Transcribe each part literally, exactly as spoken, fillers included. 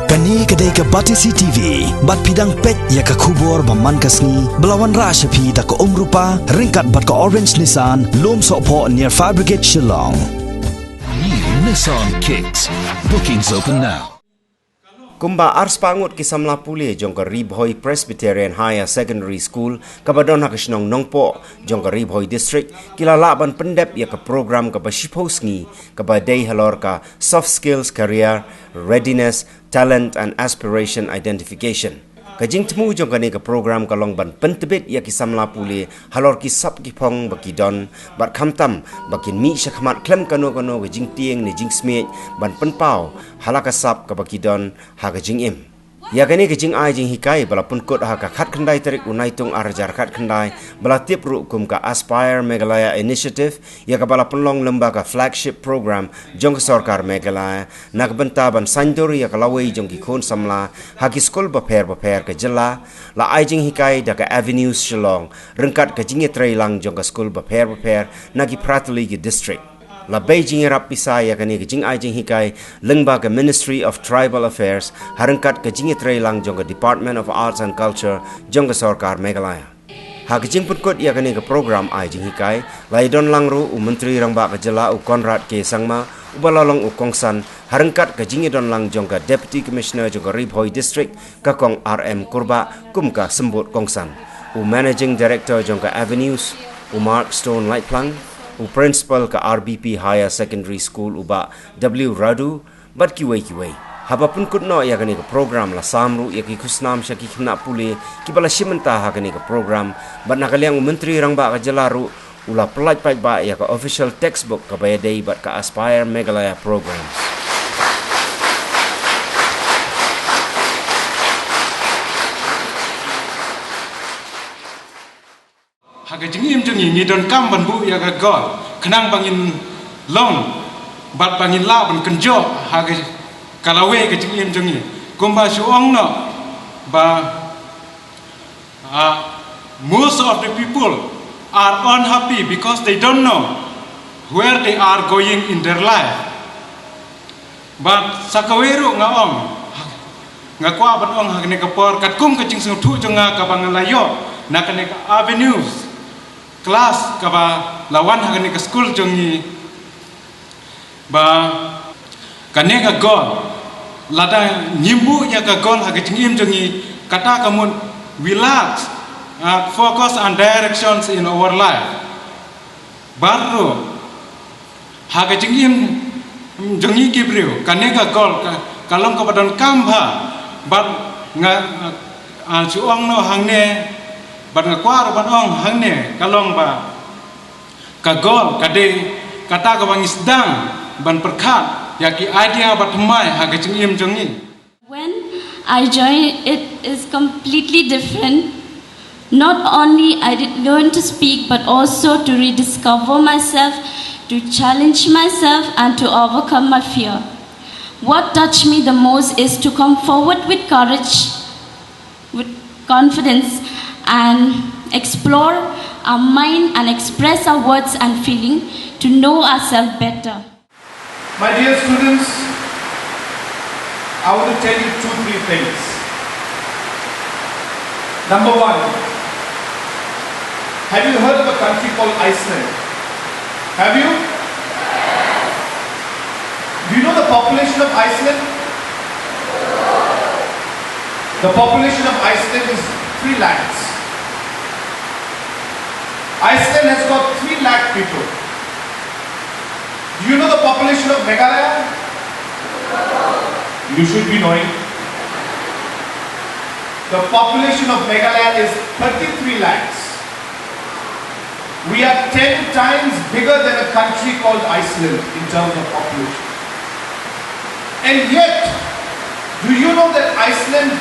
Kane ka dei ka Batesi T V, bad phi dang peit ïa ka khubor ba man ka sngi, ba la wanrah sha phi da ka Umrupa, ryngkat bad ka Orange Nissan, Lumsohphoh near Fire Brigade Shillong. New Nissan Kicks. Bookings open now. Kumba arspah ngut ki samla pule jong ka Ri Bhoi Presbyterian Higher Secondary School, kaba don ha ka shnong Nongpoh, jong ka Ri Bhoi District, ki la lah ban pyndep ïa ka program kaba shiphew sngi, kaba dei halor ka Soft Skills Career Readiness Talent and Aspiration Identification. Ka jingthmu jong kane ka program ka long ban pyntbit ïa ki samla pule halor ki sap ki phong ba ki don, bad khamtam ba kin mih shakhmat khlem kano kano ka jingtieng ne jingsmiej ban pynpaw ha la ka sap kaba ki don ha ka jingim. Ïa kane ka jingai jinghikai ba la pynkut ha ka khatkhyndai tarik u Naitung arhajar khatkhyndai, ba la tip ruh kum ka Aspire Meghalaya Initiative, ïa kaba la pynlong lyngba ka flagship program jong ka sorkar Meghalaya, na ka bynta ban saiñdur ïa ka lawei jong ki khun samla ha ki skul bapher bapher ka jylla, la ai jinghikai da ka Avenues Shillong, ryngkat ka jingïatreilang jong ka skul bapher bapher na ki phra tylli ki district. La bei jingïarap pisa ïa kane ka jingai jinghikai lyngba ka Ministry of Tribal Affairs, ha ryngkat ka jingïatreilang jong ka Department of Arts and Culture jong ka sorkar Meghalaya. Ha ka jingpynkut ïa kane ka program ai jinghikai, la ïadonlang ruh u Myntri Rangbah ka jylla u Conrad K Sangma, uba la long u kongsan, ha ryngkat ka jingïadonlang jong ka Deputy Commissioner jong ka Ri Bhoi District, ka Kong R M Kurbah, kum ka symbud kongsan. U Managing Director jong ka Avenues, u Mark Stone Laitphlang, u Principal ka R B P Higher Secondary School u Bah W Radu, bad kiwei kiwei. Haba pynkut noh ïa kane ka program la sam ruh ïa ki khusnam sha ki khynnah pule kiba la shim bynta ha kane ka program, bad na ka liang u Myntri Rangbah ka jylla ruh u la pyllait paidbah ïa ka official textbook kaba ïadei bad ka Aspire Meghalaya Program. Ha ka jingim jong ngi ngi donkam ban buh ïa ka goal khnang ba ngin long bad ba ngin lah ban kynjoh ha ka, ka lawei ka jingim jong ngi. Kumba shu ong noh ba, ah, most of the people are unhappy because they don't know where they are going in their life. Bad sa kawei ruh nga ong, nga kwah ban ong ha kane ka por, katkum ka jingsngewthuh jong nga kaba nga la ïoh na kane ka Avenues class kaba la wan ha kane ka skul jong ngi, ba kane ka goal, lada ngim buh ïa ka goal ha ka jingim jong ngi, kata ka mut we lack, uh, focus and directions in our life. Bad ruh ha ka jingim jong ngi ki briew, kane ka goal ka, ka long kaba donkam bha. Bad nga, ah, shu ong noh hangne, bad nga kwah ruh ban ong hangne, ka long ba ka goal ka dei kata kaba ngi sdang ban pyrkhat ïa ki idea ba thymmai ha ka jingim jong ngi. When I join, it is completely different. Not only I did learn to speak, but also to rediscover myself, to challenge myself, and to overcome my fear. What touched me the most is to come forward with courage, with confidence, and explore our mind and express our words and feeling, to know ourselves better. My dear students, I want to tell you two, three things. Number one, have you heard of a country called Iceland? Have you? Do you know the population of Iceland? The population of Iceland is three lakhs. Iceland has got three lakh people. Do you know the population of Meghalaya? You should be knowing. The population of Meghalaya is thirty-three lakhs. We are ten times bigger than a country called Iceland in terms of population. And yet, do you know that Iceland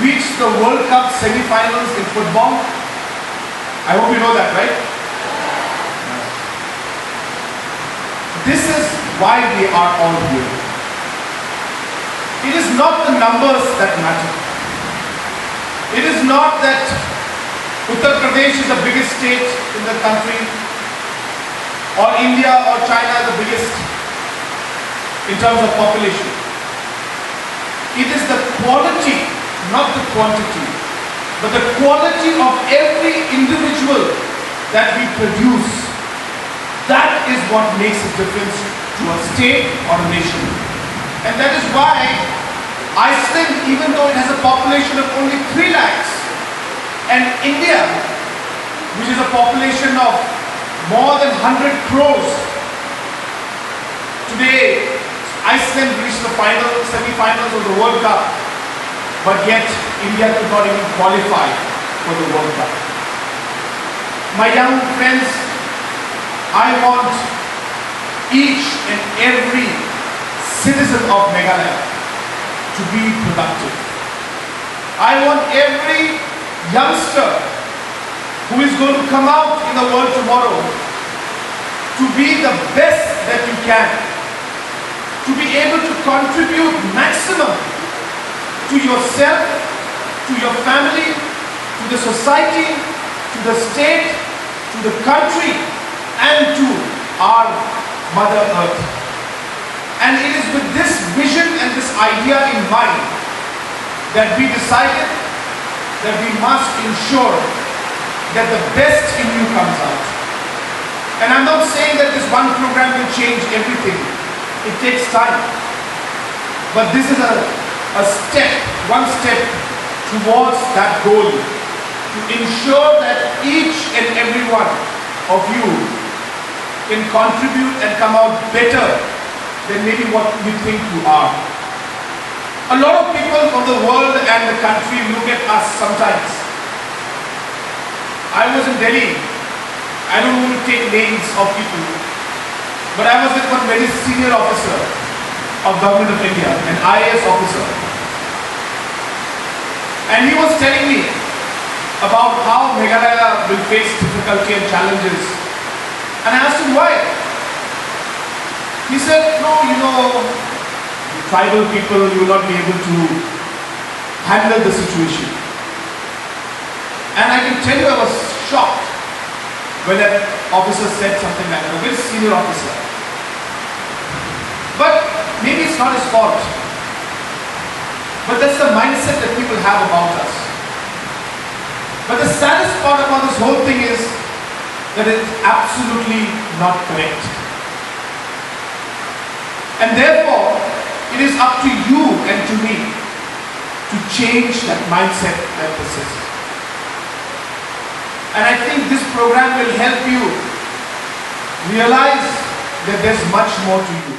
reached the World Cup semi-finals in football? I hope you know that, right? This is why we are all here. It is not the numbers that matter. It is not that Uttar Pradesh is the biggest state in the country, or India or China the biggest in terms of population. Not the quantity, but the quality of every individual that we produce. That is what makes a difference to a state or a nation. And that is why Iceland, even though it has a population of only three lakhs, and India, which is a population of more than one hundred crores, today, Iceland reached the final, semi-finals of the World Cup, but yet India could not even qualify for the World Cup. My young friends, I want each and every citizen of Meghalaya to be productive. I want every youngster who is going to come out in the world tomorrow to be the best that you can, to be able to contribute maximum to yourself, to your family, to the society, to the state, to the country, and to our Mother Earth. And it is with this vision and this idea in mind that we decided that we must ensure that the best in you comes out. And I'm not saying that this one program will change everything. It takes time. But this is a, a step, one step towards that goal, to ensure that each and every one of you can contribute and come out better than maybe what you think you are. A lot of people from the world and the country look at us sometimes. I was in Delhi. I don't want to take names of people, but I was with one very senior officer of Government of India, an I A S officer. And he was telling me about how Meghalaya will face difficulty and challenges. And I asked him why. He said, "No, you know, tribal people, you will not be able to handle the situation." And I can tell you, I was shocked when that officer said something like that, a very senior officer. But maybe it's not his fault. But that's the mindset that people have about us. But the saddest part about this whole thing is that it's absolutely not correct. And therefore, it is up to you and to me to change that mindset that persists. And I think this program will help you realize that there's much more to you.